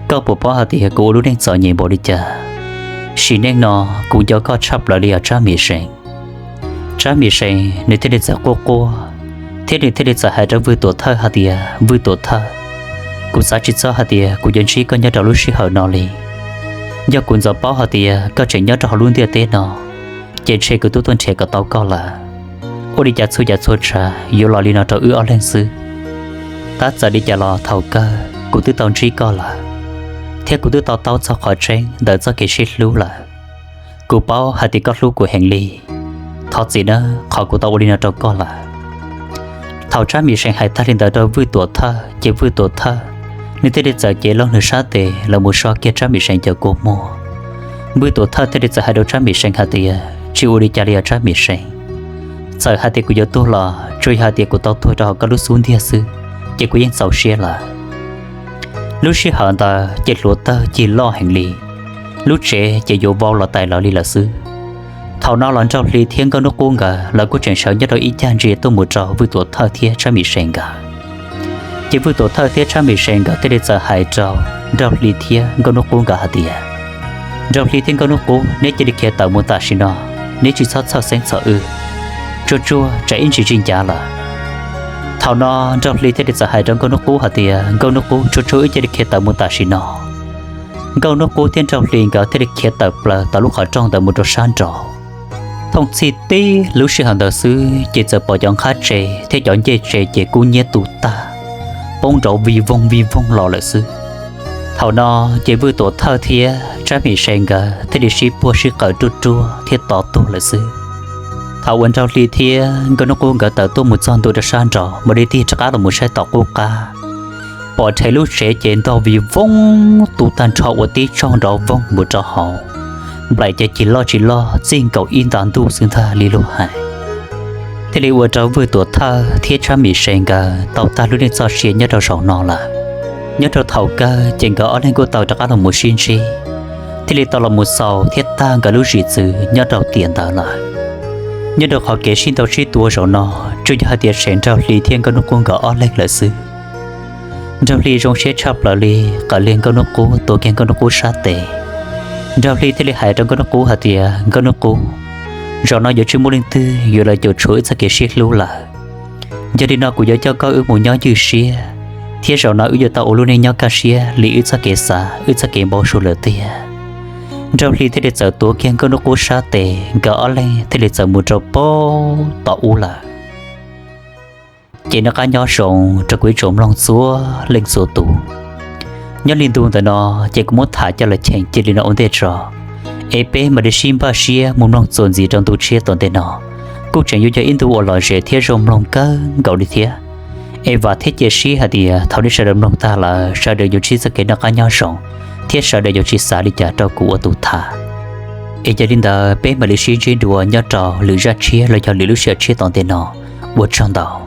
Koj puas paub hais tias kuv ua lub neej txom nyem npaum li cas? Sim neej no kuv nco koj tshaj plaws li os Tsab Mim See. Tsab Mim See nws thiaj li txawm quaj quaj, thiab nws thiaj li txawm hais rau Vwj Tuam Thawj hais tias, Vwj Tuam Thawj, kuv xav tsis txog hais tias kuv yuav ntsib koj nyob rau lub sij hawm no li. Yog kuv ntxov paub hais tias koj tseem nyob rau hauv lub ntiaj teb no, ces ntshe kuv twb tuaj nrhiav kom tau koj lawm. Ua li cas txhua yam txhua tsav yuav los li no rau wb ob leeg xwb? Tab txawm li cas los thaum kawg kuv twb tau ntsib koj lawm, thiab kuv twb to taub txog qhov tseeb ntawm txoj kev sib hlub lawm. Kuv paub hais tias koj hlub kuv heev li. Thov txim nawb qhov kuv tau ua li no rau koj lawm. Thaum Tsab Mim See hais tag li ntawd rau Vwj Tuam Thawj ces Vwj Tuam Thawj nws thiaj li txawm cev loo nws sab tes los mus so kiag Tsab Mim See cov kua muag. Vwj Tuam Thawj thiaj li txawm hais rau Tsab Mim See hais tias, Tsis ua li cas li os Tsab Mim See. Txawm hais tias kuv yuav tuag los tsuas yog hais tias kuv tau tuag rau hauv koj lub xub ntiag xwb, ces kuv yeej txaus siab lawm. Lub sij hawm ntawd ces hluav taws cig loj heev li, lub tsev ces yuav vau los tais lawv li lawm xwb. Thaum no los Nraug Hli thiab Nkauj Hnub Qub nkawd lawv kuj tseem sawv nyob rau ib cag ntsia tuaj mus rau Vwj Tuam Thawj thiab Tsab Mim See nkawd. Ces Vwj Tuam Thawj thiab Tsab Mim See nkawd thiaj li txawm hais rau Nraug Hli thiab Nkauj Hnub Qub nkawd hais tias, Nraug Hli thiab Nkauj Hnub Qub, neb cia li khiav tawm mus tam sim no, neb tsis txhob txhawj xeeb txog wb. Tsuag tsuag tsam ib ntsis tsis ncav lawm. Thaum no Nraug Hli thiaj li txawm hais rau Nkauj Hnub Qub hais tias, Nkauj Hnub Qub, tsuag tsuag wb cia li khiav tawm mus tam sim no. Nkauj Hnub Qub thiab Nraug Hli nkawd thiaj li khiav tawm plaws tom lub qhov rooj ntawd mus rau sab nraud. Thooj txhij tib lub sij hawm ntawd xwb ces txawm pom cov nqhab tsev thiab cov ncej tsev ces kub hnyiab tu tag, poob nrov vij voog vij voog los lawm xwb. Thaum no ces Vwj Tuam Thawj thiab Tsab Mim See nkawd thiaj li sib puag sib qawm ruaj ruaj thiab to tuag lawm xwb. Thaum uas Nraug Hli thiab Nkauj Hnub Qub nkawd tawm tuaj mus txog ntua rau sab nraud mam li tig rov qab los mus saib tom qub qab, pom rhe lub tsev ces ntog vij voog tu tag nrho ua tib tsoog nrov voog mus rau hauv. Nplaim ces cig loj tsis loj txij nkaus ib nta ntuj xwb ntag li lub hais. Thiaj li ua rau Vwj Tuam Thawj thiab Tsab Mim See nkawd tau tag lub neej txoj sia nyob rau zaum no lawm. Nyob rau thaum kawg ces nkawd ob leeg kuj tau rov qab los mus sib ntsib, thiaj li tau los mus xaus thiab tag nkawd lub zim txwv nyob rau tiam ntawd lawm. Nyob rau qhov kev sib ntaus sib tua zaum no, tsuas yog hais tias tseem Nraug Hli thiab Nkauj Hnub Qub nkawd ob leeg lawm xwb. Nraug Hli zoo siab tshaj plaws li, qawm liag Nkauj Hnub Qub tuav kiag Nkauj Hnub Qub sab tes. Nraug Hli thiaj li hais rau Nkauj Hnub Qub hais tias, Nkauj Hnub Qub, zaum no yuav tsis muaj leej twg yuav los caum tshuav wb txoj kev sib hlub lawm. Yog li no kuv yuav coj koj wb mus nyob ywj siab, thiab zaum no wb yuav tau ua lub neej nyob kaj siab li wb txoj kev xav wb txoj kev npau suav lawm tiag. Nraug Hli thiaj li txawm tuav kiag Nkauj Hnub Qub sab tes, nkawd ob leeg thiaj li txawm mus rau puag tom ub lawm. Ces noj qab nyob zoo rau kuv ib tsoom mloog txhua leej txhua tus. Nyob li ntu ntawm no ces kuv muab tham coj los cheem cia li no ua ntej tso, es peb mam li sib npaj siab mus mloog txuas ntxiv rau ntu tshiab tom ntej no. Kuj tseem yuav yog ib ntu uas lom zem thiab zoo mloog kawg nkaus li thiab. Es vam thiab cia siab hais tias thaum nej sawv daws mloog tag lawm sawv daws yuav ntsib txoj kev noj qab nyob zoo, thiab sawv daws yuav tsis xav li cas rau kuv ua tus tham. Es yog li ntawd peb mam li sib ntsib dua nyob rau lwm zaj tshiab los yog lwm lub sij hawm tshiab tom ntej no. Ua tsaug ntau.